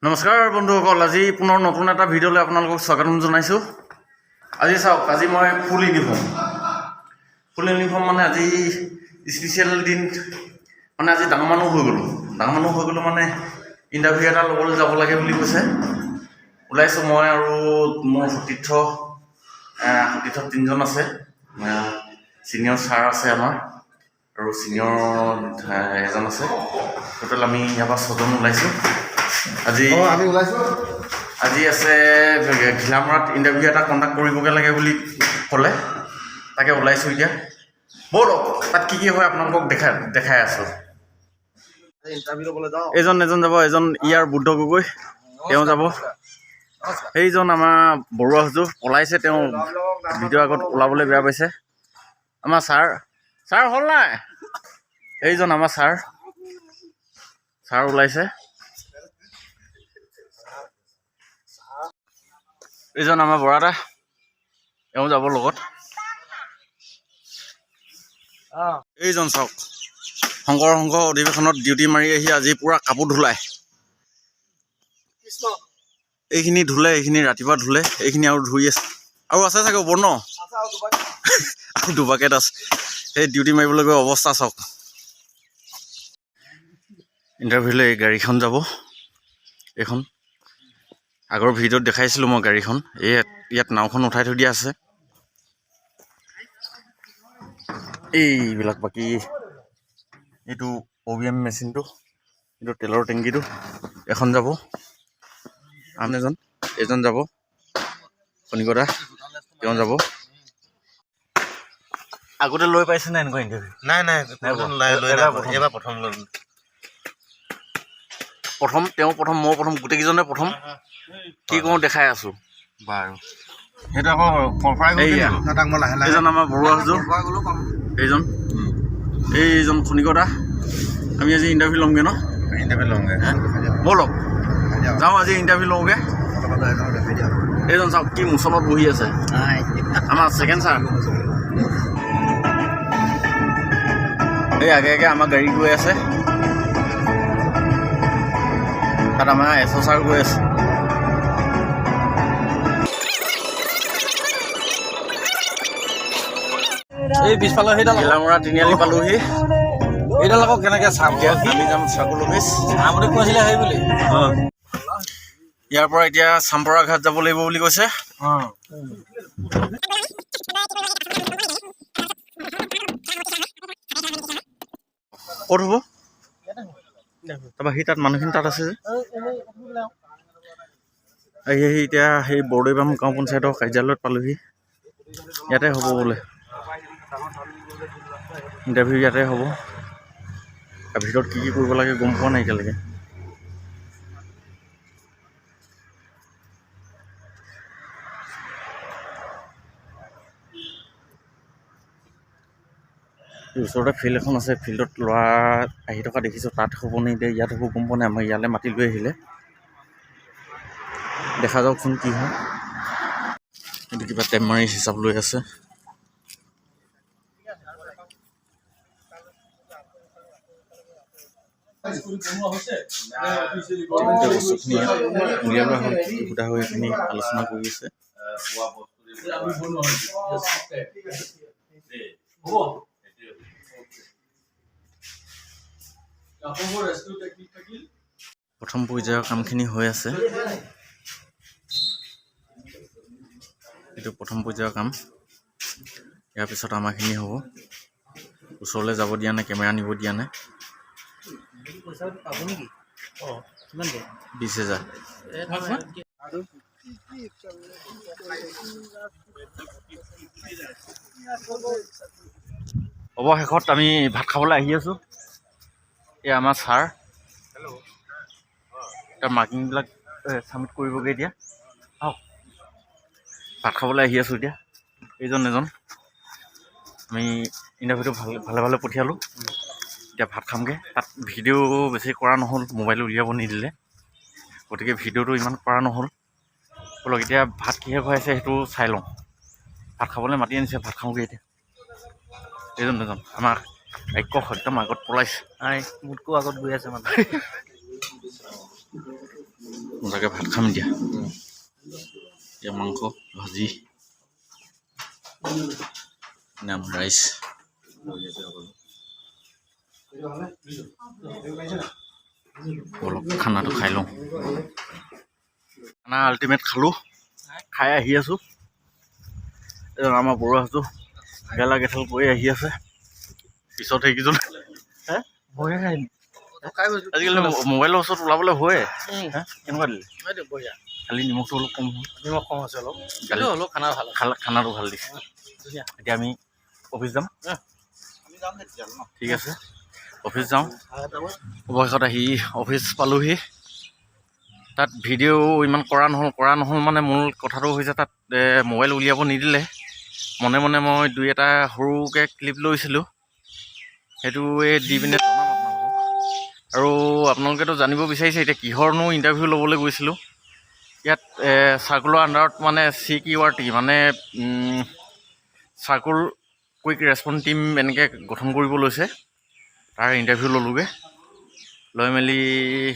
নমস্কাৰ বন্ধুসকল, আজি পুনৰ নতুন এটা ভিডিঅ'লৈ আপোনালোকক স্বাগতম জনাইছোঁ। আজি চাওক, আজি মই ফুল ইউনিফৰ্ম, ফুল ইউনিফৰ্ম। মানে আজি স্পেচিয়েল দিন, মানে আজি ডাঙৰ মানুহ হৈ গ'লোঁ। ডাঙৰ মানুহ হৈ গ'লোঁ, মানে ইণ্টাৰভিউ এটা ল'বলৈ যাব লাগে বুলি কৈছে। ওলাইছোঁ মই আৰু মোৰ সতীৰ্থ তিনিজন আছে। ছিনিয়ৰ ছাৰ আছে আমাৰ আৰু ছিনিয়ৰ এজন আছে। টোটেল আমি ইয়াৰ পৰা ছজন ওলাইছোঁ আজি। অঁ, আমি ওলাইছোঁ। আজি আছে ঘিলামৰাত ইণ্টাৰভিউ এটা কণ্ডাক্ট কৰিবগৈ লাগে বুলি ক'লে, তাকে ওলাইছোঁ। এতিয়া ব'লক, তাত কি কি হয় আপোনালোকক দেখাই আছোঁ। ইণ্টাৰভিউ ল'বলৈ যাওঁ। এইজন এজন যাব, এজন ইয়াৰ বুদ্ধ গগৈ, তেওঁ যাব। সেইজন আমাৰ বৰুৱা হুজুৰ পলাইছে, তেওঁ ভিডিঅ' আগত ওলাবলৈ বেয়া পাইছে। আমাৰ ছাৰ, ছাৰ হ'ল নাই? এইজন আমাৰ ছাৰ, ছাৰ ওলাইছে। এইজন আমাৰ বৰাদা, এওঁ যাব লগত। এইজন চাওক, শংকৰ সংঘ অধিৱেশনত ডিউটি মাৰি আহি আজি পূৰা কাপোৰ ধুলাই। এইখিনি ধুলে, এইখিনি ৰাতিপুৱা ধুলে, এইখিনি আৰু ধুই আছে। আৰু আছে চাগে ওপৰত ন, আৰু দুবাকেট আছে। সেই ডিউটি মাৰিবলৈ গৈ অৱস্থা চাওক। ইণ্টাৰভিউলৈ এই গাড়ীখন যাব। এইখন আগৰ ভিডিঅ'ত দেখাইছিলোঁ মই গাড়ীখন। এই ইয়াত নাওখন উঠাই থৈ দিয়া আছে। এইবিলাক বাকী এইটো অ' বি এম মেচিনটো, এইটো তেলৰ টেংকিটো, এখন যাব। আন এজন, এজন যাব, খনিকদা, তেওঁ যাব। আগতে লৈ পাইছে নাই এনেকুৱা ইণ্টাৰভিউ? নাই নাই। নাই পোৱা। নাই লৈ। এবাৰ নাই প্ৰথম। এইবাৰ প্ৰথম ল'লো। প্ৰথম তেওঁ প্ৰথম, ময়ো প্ৰথম, গোটেইকেইজনে প্ৰথম। কি কৰোঁ দেখাই আছোঁ। বাৰু, সেইটো আকৌ ফৰফৰাই গ'ল। এইয়া। তাক মই লাহে লাহে এইজন আমাৰ বৰুৱা হুজুৰ, এইজন, এইজন খনিকদা। আমি আজি ইণ্টাৰভিউ ল'মগৈ ন? ইণ্টাৰভিউ ল'মগৈ। ব'লক যাওঁ, আজি ইণ্টাৰভিউ লওঁগৈ। এইজন চাওক, কি মোচনত বহি আছে, আমাৰ ছেকেণ্ড ছাৰ। এই আগে আগে আমাৰ গাড়ী গৈ আছে, তাত আমাৰ এছ অ' ছাৰ গৈ আছে। এই পিছফালৰ সেইডাল। ঘিলামৰা তিনিআলি পালোহি। এইডাল আকৌ কেনেকে চাম? এতিয়া আমি যাম চাৰ্কল অফিচ। চাম বুলি কৈছিলে সেই বুলি। ইয়াৰ পৰা এতিয়া চাম্পৰা ঘাট যাব লাগিব বুলি কৈছে। ক'ত হ'ব? তাৰপৰা সি তাত মানুহখিনি তাত আছে যে আহি আহি এতিয়া সেই বৰদৈবাম গাঁও পঞ্চায়তৰ কাৰ্যালয়ত পালোহি। ইয়াতে হ'ব বোলে ইণ্টাৰভিউ, ইয়াতে হ'ব। তাৰ ভিতৰত কি কি কৰিব লাগে গম পোৱা নাই এতিয়ালৈকে। এই ওচৰতে ফিল্ড এখন আছে, ফিল্ডত ল'ৰা আহি থকা দেখিছোঁ। তাত হ'ব নে এতিয়া ইয়াত হ'ব গম পোৱা নাই। আমাৰ ইয়ালৈ মাতি লৈ আহিলে, দেখা যাওকচোন কি হয়। এইটো কিবা টেপ মাৰি হিচাপ লৈ আছে। গোটেই বস্তুখিনি উলিয়াই লোৱা হ'ল। কি কি সোধা হয় সেইখিনি আলোচনা কৰি আছে। প্ৰথম পৰ্যায়ৰ কামখিনি হৈ আছে। এইটো প্ৰথম পৰ্যায়ৰ কাম, ইয়াৰ পিছত আমাৰখিনি হ'ব। ওচৰলৈ যাব দিয়া নাই, কেমেৰা নিব দিয়া নাই। 20,000। অৱশেষত আমি ভাত খাবলৈ আহি আছোঁ। এই আমাৰ ছাৰ, তাৰ মাৰ্কিংবিলাক ছাবমিট কৰিবগৈ এতিয়া। আহক, ভাত খাবলৈ আহি আছোঁ এতিয়া। এইজন এজন, আমি ইণ্টাৰভিউটো ভালে ভালে পঠিয়ালোঁ। এতিয়া ভাত খামগৈ। তাত ভিডিঅ' বেছি কৰা নহ'ল, মোবাইল উলিয়াব নিদিলে, গতিকে ভিডিঅ'টো ইমান কৰা নহ'ল। ব'লক, এতিয়া ভাত কিহে খুৱাইছে সেইটো চাই লওঁ। ভাত খাবলৈ মাতি আনিছে, ভাত খাওঁগৈ এতিয়া। এইজন এজন আমাৰ ৰাক্ষস একদম আগত পলাইছে। নাই, মোতকৈও আগত গৈ আছে মানে। মজাকৈ ভাত খাম এতিয়া। এতিয়া মাংস ভাজি, নাম ৰাইচ। ব'লক, খানাটো খাই লওঁ। খানা আল্টিমেট খালোঁ, খাই আহি আছোঁ। এইজন আমাৰ বৰুৱাটো গেলা গেঠেল কৰি আহি আছে। পিছত সেইকেইজন হে আজিকালি মোবাইলৰ ওচৰত ওলাবলৈ হয়ে হে, কেনেকুৱা দিলে? বঢ়িয়া। খালি নিমখটো অলপ কম হ'ল। নিমখ কম আছে অলপ। গালি। হ'লেও খানা ভাল আছে। খানাটো ভাল দিছে। ধুনীয়া। এতিয়া আমি অফিচ যাম। আমি যাম তেতিয়াহ'লে ন? ঠিক আছে, অফিচ যাওঁ। অৱশেষত আহি অফিচ পালোহি। তাত ভিডিঅ' ইমান কৰা নহ'ল। কৰা নহ'ল মানে মূল কথাটো হৈছে তাত মোবাইল উলিয়াব নিদিলে। মনে মনে মই দুই এটা সৰুকৈ ক্লিপ লৈছিলোঁ, সেইটোৱে দি পিনে জনাম আপোনালোকক। আৰু আপোনালোকেতো জানিব বিচাৰিছে এতিয়া কিহৰনো ইণ্টাৰভিউ ল'বলৈ গৈছিলোঁ। ইয়াত চাৰ্কুলৰ আণ্ডাৰত মানে চিকিউআৰটি, মানে চাৰ্কুল কুইক ৰেচপঞ্চ টীম এনেকৈ গঠন কৰিব লৈছে, তাৰ ইণ্টাৰভিউ ল'লোগৈ। লৈ মেলি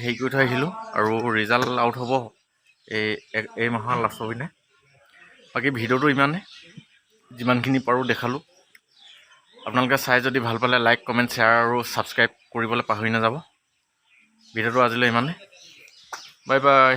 হেৰি কৰি থৈ আহিলোঁ আৰু ৰিজাল্ট আউট হ'ব এই মাহৰ লাষ্টৰ পিনে। বাকী ভিডিঅ'টো ইমানেই, যিমানখিনি পাৰোঁ দেখালোঁ। আপোনালোকে চাই যদি ভাল পালে লাইক, কমেণ্ট, শ্বেয়াৰ আৰু ছাবস্ক্ৰাইব কৰিবলৈ পাহৰি নাযাব। ভিডিঅ'টো আজিলৈ ইমানেই, বাই বাই।